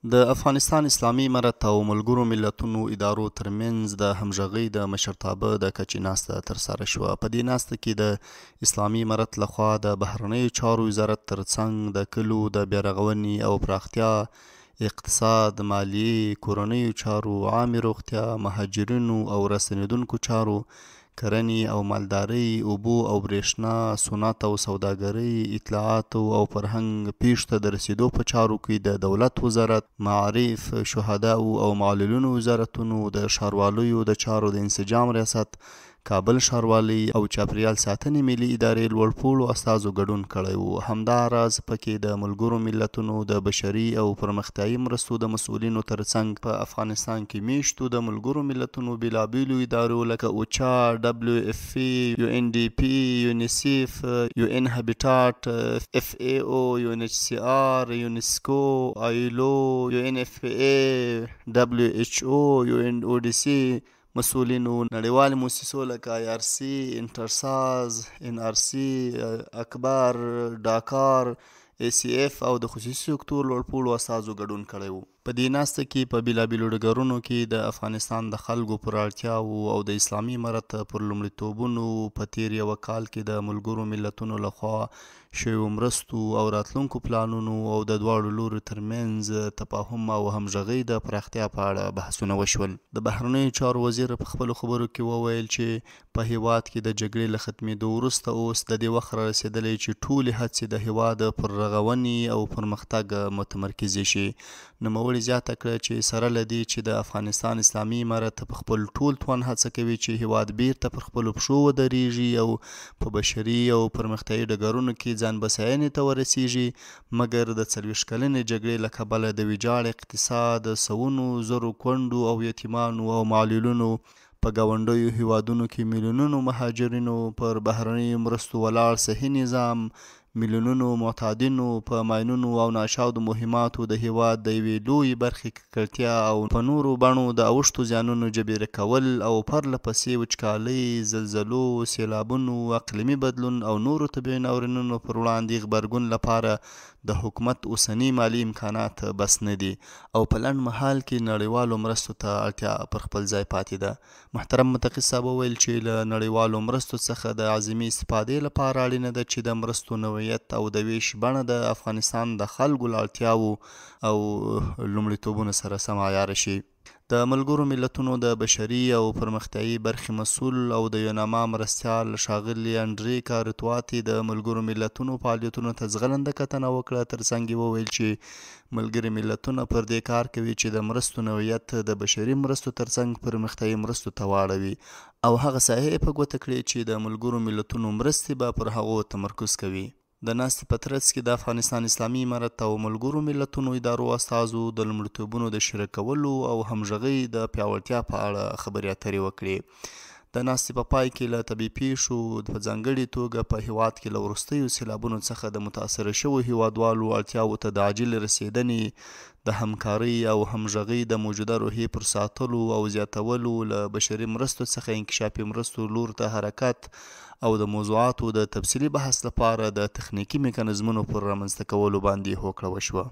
د افغانستان اسلامي امارت او ملګرو ملتونو ادارو ترمنځ د همغږۍ د مشرتابه د کچې ناسته ترسره شوه. په دې ناسته کې د اسلامي امارت لخوا د بهرنیو چارو وزارت ترڅنګ د کلو د بیارغونې او پراختیا، اقتصاد، مالیې، کورنیو چارو، عامې روغتیا، مهاجرینو او راستنېدونکو چارو، کرنې او مالدارۍ، اوبو او برېښنا، صنعت او سوداګرۍ، اطلاعاتو او فرهنګ، پېښو ته د رسېدو په چارو کې د دولت وزارت، معارف، شهداوو او معلولینو وزارتونو، د ښارواليو د چارو د انسجام ریاست، کابل ښاروالۍ او چاپېریال ساتنې ملي ادارې لوړ پوړو استازو ګډون کړی و. همدا راز په کې د ملګرو ملتونو د بشري او پرمختیايي مرستو د مسؤلینو ترڅنګ په افغانستان کې مېشتو د ملګرو ملتونو بېلابېلو ادارو لکه اوچا، ډبلیو اف پي، یو این ډي پي، یونیسیف، یو این هابیټاټ، اف ای او، یو این ایچ سي آر، یونیسکو، آیلو، یو این اف پي ای، ډبلیو ایچ او، یو این او ډي سي مسؤلینو، نړیوالو موسسو لکه آی آر سي، انټرساز، این آر سي، اکبر، ډاکار، ای سي اف او د خصوصي سکتور لوړپوړو استازو ګډون کړی و. په دې ناسته کې په بېلابېلو ډګرونو کې د افغانستان د خلکو پر اړتیاوو او د اسلامي امارت پر لومړیتوبونو، په تېر یوه کال کې د ملګرو ملتونو له خوا شویو مرستو او راتلونکو پلانونو او د دواړو لوریو ترمنځ تفاهم او همغږۍ د پراختیا په اړه بحثونه وشول. د بهرنیو چارو وزیر په خپلو خبرو کې وویل چې په هېواد کې د جګړې له ختمېدو وروسته اوس د دې وخت رارسېدلی چې ټولې هڅې د هېواد پر رغونې او پرمختګ متمرکزې شي. نوموړي زیاته کړه چې سره له دې چې د افغانستان اسلامي امارت په خپل ټول توان هڅه کوي چې هېواد بېرته پر خپلو پښو ودرېږي او په بشري او پرمختیايي ډګرونو کې ځان بسیاینې ته ورسېږي، مګر د 40 کلنې جګړې له کبله د ویجاړ اقتصاد، سوونو زرو کونډو او یتیمانو او معلولینو، په ګاونډیو هېوادونو کې میلیونونو مهاجرینو، پر بهرنیو مرستو ولاړ صحي نظام، میلیونونو معتادینو، په ماینونو او ناچاودو مهماتو د هېواد د یوې لویې برخې ککړتیا او په نورو بڼو د اوښتو زیانونو جبیره کول او پرله پسې وچکالۍ، زلزلو، سېلابونو، اقلیمي بدلون او نورو طبیعي ناورینونو پر وړاندې غبرګون لپاره د حکومت اوسني مالي امکانات بس نه دي او په لنډ مهال کې نړیوالو مرستو ته اړتیا پر خپل ځای پاتې ده. محترم متقي صاحب وویل چې له نړیوالو مرستو څخه د اعظمي استفادې لپاره اړینه ده چې د مرستو نوعیت او د وېش بڼه د افغانستان د خلکو له اړتیاوو او لومړیتوبونو سره سم عیاره شي. د ملګرو ملتونو د بشري او پرمختیايي برخې مسؤل او د یوناما مرستیال ښاغلي انډریکا رتواتي د ملګرو ملتونو فعالیتونو ته ځغلنده کتنه وکړه، ترڅنګ یې وویل چې ملګري ملتونه پر دې کار کوي چې د مرستو نوعیت د بشري مرستو ترڅنګ پرمختیايي مرستو ته واړوي او هغه ساحې یې په ګوته کړې چې د ملګرو ملتونو مرستې به پر هغو تمرکز کوي. د ناستې په ترڅ کې د افغانستان اسلامي امارت او ملګرو ملتونو ادارو استازو د لومړیتوبونو د شریکولو او همغږۍ د پیاوړتیا په اړه خبرې اترې وکړې. د ناستې په پای کې له طبیعي پېښو، په ځانګړې توګه په هېواد کې له وروستیو سېلابونو څخه د متاثره شوو هېوادوالو اړتیاوو ته د عاجلې رسېدنې، د همکارۍ او همغږۍ د موجوده روحیې پر ساتلو او زیاتولو، له بشري مرستو څخه انکشافي مرستو لور ته حرکت او د موضوعاتو د تفصیلي بحث لپاره د تخنیکي میکانیزمونو پر رامنځته کولو باندې هوکړه وشوه.